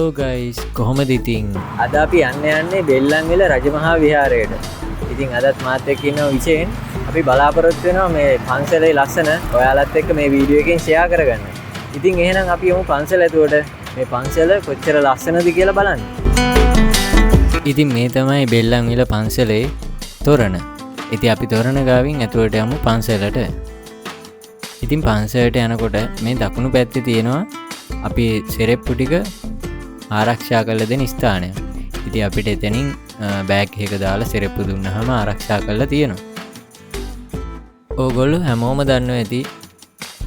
Hello guys, කොහොමද ඉතින්? අද අපි යන්න යන්නේ බෙල්ලන්විල රජමහා විහාරයට. ඉතින් අදත් මාත් එක්ක ඉන්නවා විශේෂයෙන්. අපි බලාපොරොත්තු වෙනවා මේ පන්සලේ ලස්සන ඔයාලත් එක්ක මේ වීඩියෝ එකෙන් ෂෙයා කරගන්න. ඉතින් එහෙනම් අපි යමු පන්සල ඇතුළට. මේ පන්සල කොච්චර ලස්සනද කියලා බලන්න. ඉතින් මේ තමයි බෙල්ලන්විල පන්සලේ තොරණ. ඉතින් අපි තොරණ ගාවින් ඇතුළට යමු පන්සලට. ඉතින් පන්සලට යනකොට මේ දකුණු පැත්තේ තියෙනවා අපි සෙරෙප්පු ටික ආරක්ෂා කරලා දෙන ස්ථානය. ඉතින් අපිට එතනින් බෑග් එක දාලා සෙරෙප්පු දුන්නාම ආරක්ෂා කරලා තියෙනවා. ඕගොල්ලෝ හැමෝම දන්නවා ඇති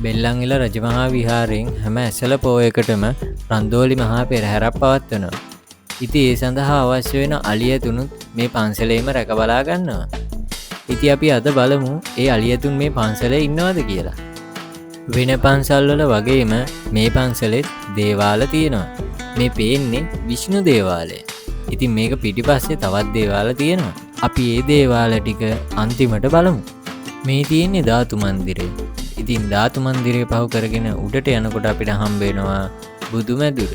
බෙල්ලන්විල රජමහා විහාරයෙන් හැම ඇසළ පෝයකටම රන්දෝලි මහා පෙරහැරක් පවත්වනවා. ඉතින් ඒ සඳහා අවශ්‍ය වෙන අලියතුනුත් මේ පන්සලේම රැක බලා ගන්නවා. ඉතින් අපි අද බලමු ඒ අලියතුන් මේ පන්සලේ ඉන්නවද කියලා. වෙන පන්සල්වල වගේම මේ පන්සලෙත් දේවාල තියෙනවා. මේ පේන්නේ විෂ්ණු දේවාලය. ඉතින් මේක පිටිපස්සේ තවත් දේවාල තියෙනවා. අපි ඒ දේවාල ටික අන්තිමට බලමු. මේ තියෙන්නේ ධාතු මන්දිරය. ඉතින් ධාතු මන්දිරය පහු කරගෙන උඩට යනකොට අපිට හම්බ වෙනවා බුදු මැදුර.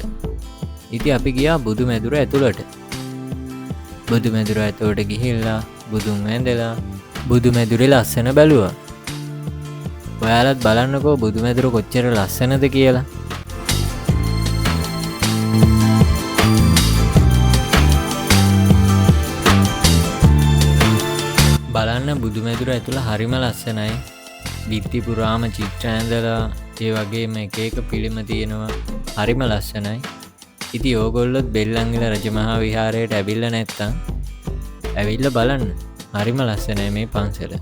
ඉතින් අපි ගියා බුදු මැදුර ඇතුළට. බුදු මැදුර ඇතුළට ගිහිල්ලා බුදුන් වැඳලා බුදු මැදුරේ ලස්සන බැලුවා. ඔයාලත් බලන්නකෝ බුදු මැදුර කොච්චර ලස්සනද කියලා. බලන්න බුදු මැදුර ඇතුළ හරිම ලස්සනයි. බිත්ති පුරාම චිත්‍ර ඇඳලා ඒ වගේම එක එක පිළිම තියෙනවා. හරිම ලස්සනයි. ඉතින් ඕගොල්ලොත් බෙල්ලන්විල රජමහා විහාරයට ඇවිල්ලා නැත්තම් ඇවිල්ලා බලන්න. හරිම ලස්සනයි මේ පන්සල.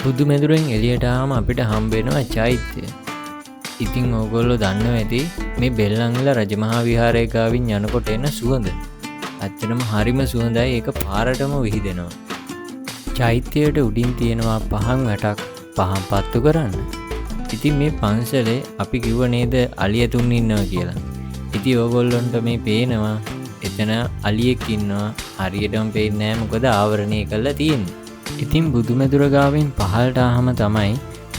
බුදු මැදුරෙන් එළියට ආවම අපිට හම්බ වෙනවා චෛත්‍යය. ඉතින් ඕගොල්ලෝ දන්නවා ඇති මේ බෙල්ලන්විල රජමහා විහාරය ගාවින් යනකොට එන සුවඳ. ඇත්තටම හරිම සුවඳයි, ඒක පාරටම විහිදෙනවා. චෛත්‍යයට උඩින් තියෙනවා පහන් වැටක් පහන් පත්තු කරන්න. ඉතින් මේ පන්සලේ අපි කිව්ව නේද අලියතුන් ඉන්නවා කියලා. ඉතින් ඕගොල්ලොන්ට මේ පේනවා එතන අලියෙක් ඉන්නවා. හරියටම පේන්නේ නෑ, මොකද ආවරණය කරලා තියෙන්නේ. ඉතින් බුදුමැදුර ගාවින් පහළට ආවම තමයි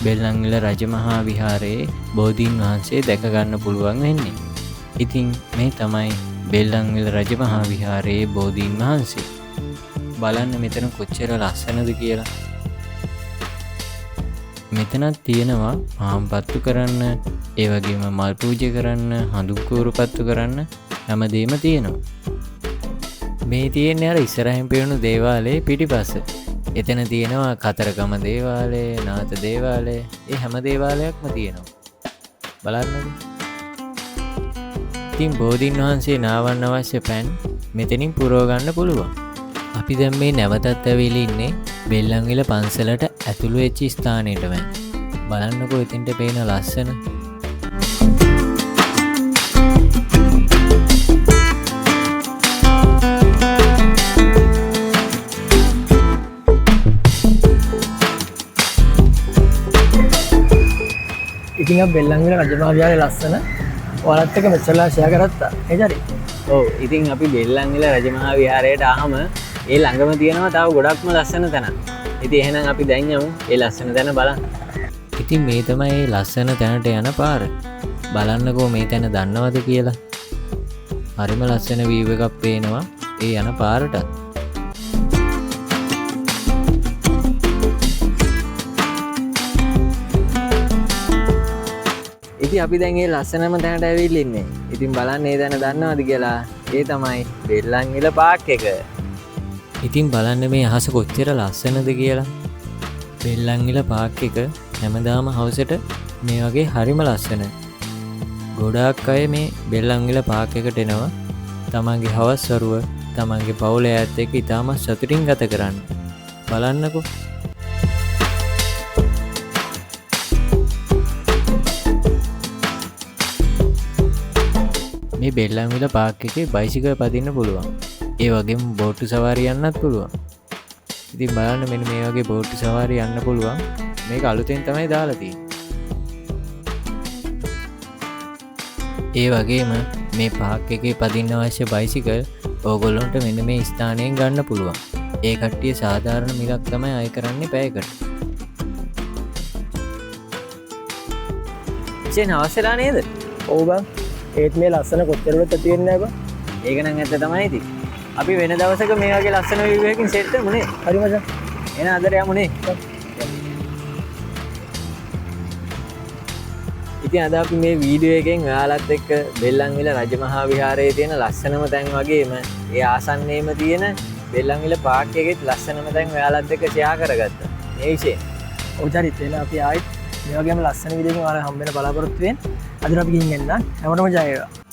බෙල්ලන්විල රජමහා විහාරයේ බෝධීන් වහන්සේ දැක ගන්න පුළුවන් වෙන්නේ. ඉතින් මේ තමයි බෙල්ලන්විල රජමහා විහාරයේ බෝධීන් වහන්සේ. බලන්න මෙතන කොච්චර ලස්සනද කියලා. මෙතනත් තියෙනවා පහන් පත්තු කරන්න, ඒ වගේම මල් පූජා කරන්න, හඳුන් කූරු පත්තු කරන්න හැමදේම තියෙනවා. මේ තියෙන්නේ අර ඉස්සරහින් පේනු දේවාලයේ පිටිපස්ස. එතන තියෙනවා කතරගම දේවාලය, නාථ දේවාලය, ඒ හැම දේවාලයක්ම තියෙනවා. බලන්නකෝ. ඉතින් බෝධීන් වහන්සේ නාවන්න අවශ්‍ය පැන් මෙතනින් පුරව ගන්න පුළුවන්. අපි දැන් මේ නැවතත් ඇවිල්ලා ඉන්නේ බෙල්ලන්විල පන්සලට ඇතුළු වෙච්ච ස්ථානයටම. බලන්නකෝ එතෙන්ට පේන ලස්සන. ඉතින් අපි බෙල්ලන්විල රජමහා විහාරයේ ලස්සන ඔයාලත් එක්ක මෙච්චරලා ෂෙයා කරත්තා. නේද හරි? ඔව්, ඉතින් අපි බෙල්ලන්විල රජමහා විහාරයට ආවම ඒ ළඟම තියෙනවා තව ගොඩක්ම ලස්සන තැනක්. ඉතින් එහෙනම් අපි දැන් යමු ඒ ලස්සන තැන බලන්න. ඉතින් මේ තමයි ඒ ලස්සන තැනට යන පාර. බලන්නකෝ මේ තැන දන්නවද කියලා. හරිම ලස්සන වීව් එකක් පේනවා ඒ යන පාරටත්. ඉතින් අපි දැන් ඒ ලස්සනම තැනට ඇවිල්ලා ඉන්නේ. ඉතින් බලන්න ඒ තැන දන්නවද කියලා. ඒ තමයි බෙල්ලන්විල පාක් එක. ඉතින් බලන්න මේ අහස කොච්චර ලස්සනද කියලා. බෙල්ලන්විල පාක් එක හැමදාම හවසට මේ වගේ හරිම ලස්සන. ගොඩාක් අය මේ බෙල්ලන්විල පාක් එකට එනවා තමන්ගේ හවස් වරුව තමන්ගේ පවුලේ අයත් එක්ක ඉතාමත් සතුටින් ගත කරන්න. බලන්නකෝ. මේ බෙල්ලන්විල පාක් එකේ බයිසිකල් පදින්න පුළුවන්. ඒ වගේම බෝට්ටු සවාරි යන්නත් පුළුවන්. ඉතින් බලන්න මෙන්න මේ වගේ බෝට්ටු සවාරි යන්න පුළුවන්. මේක අලුතෙන් තමයි දාලා තියෙන්නේ. ඒ වගේම මේ පාක් එකේ පදින්න අවශ්‍ය බයිසිකල් ඕගොල්ලොන්ට මෙන්න මේ ස්ථානයෙන් ගන්න පුළුවන්. ඒ කට්ටිය සාධාරණ මිලක් තමයි අය කරන්නේ පැයකට. විශේෂ හවස් වෙලා නේද? ඔව් බං. ඒත් මේ ලස්සන කොච්චර වලත් ඇති වෙන්නේ නැහැ බං. ඒක නම් ඇත්ත තමයි ඉතින්. අපි වෙන දවසක මේ වගේ ලස්සන වීව් එකකින් සෙට් වෙමු නේ. හරි මචං. එහෙනම් අදට යමු නේ. ඉතින් අද අපි මේ වීඩියෝ එකෙන් ඔයාලත් එක්ක බෙල්ලන්විල රජමහා විහාරයේ තියෙන ලස්සනම තැන් වගේම ඒ ආසන්නයේම තියෙන බෙල්ලන්විල පාර්ක් එකෙත් ලස්සනම තැන් ඔයාලත් එක්ක ෂෙයා කරගත්තා. මේ විශේෂ. ඔව් චරිත, එහෙනම් අපි ආයෙත් මේ වගේම ලස්සන වීඩියෝ එකකින් ඔයාලා හම්බ වෙන බලාපොරොත්තු වෙන. අද අපි ගිහින් එන්න. හැමෝටම ජය වේවා.